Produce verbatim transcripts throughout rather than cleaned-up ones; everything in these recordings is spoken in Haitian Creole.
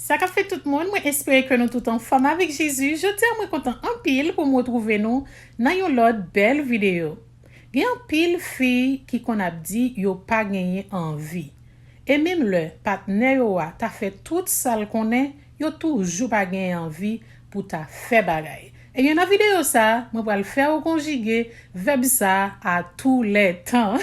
Sa k ap fèt tout moun, mwen espere ke nou tout anfòm avèk Jezi. Jodi a mwen kontan anpil pou m retwouve nou nan yon lòt bèl videyo. Gen anpil fi ki konn ap di yo pa genyen anvi. E menm lè patnè yo a ta fè tout sa l konnen, yo toujou pa genyen anvi pou ta fè bagay. Ebyen, nan videyo sa a, mwen pral fè w konjige vèb sa a tou lè tan.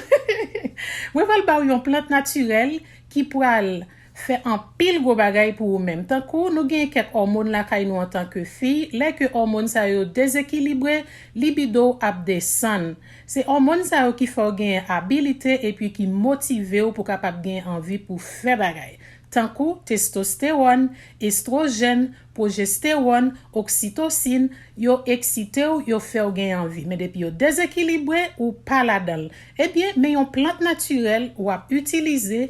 Mwen pral ba w yon plant natirèl ki pral fè anpil gwo bagay pou ou menm. Tankou nou gen kèk òmòn lakay nou antanke fi, lè ke òmòn sa yo dezekilibre, libido w ap desann. Se òmòn sa yo ki fè w genyen abilite epi ki motive w pou kapab genyen anvi pou fè bagay. Tankou testostewòn, estwojèn, pwojestewòn, oksitosin, yo eksite w, yo fè w genyen anvi. Men depi yo dezekilibre, ou pa ladan l. Ebyen, men yon plant natirèl w ap itilize,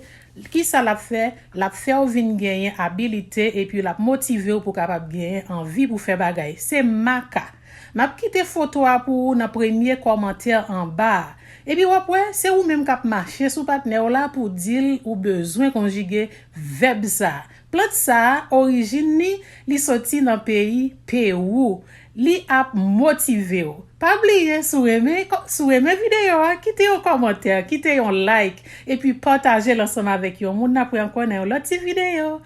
kisa l ap fè? L ap fè w vin genyen abilite epi l ap motive w pou kapab genyen anvi pou fè bagay. Se maka. M ap kite foto a pou ou nan premye kòmantè anba a. Epi w ap wè, se ou menm k ap mache sou patnè w la pou di l ou bezwen konjige vèb sa a. Plant sa a, orijin li, li soti nan peyi Pewou. Li ap motive w. Pa bliye, si w renmen, si w renmen videyo a, kite yon kòmantè, kite yon like, epi pataje l ansanm avèk yon moun. N ap wè ankò nan yon lòt ti videyo.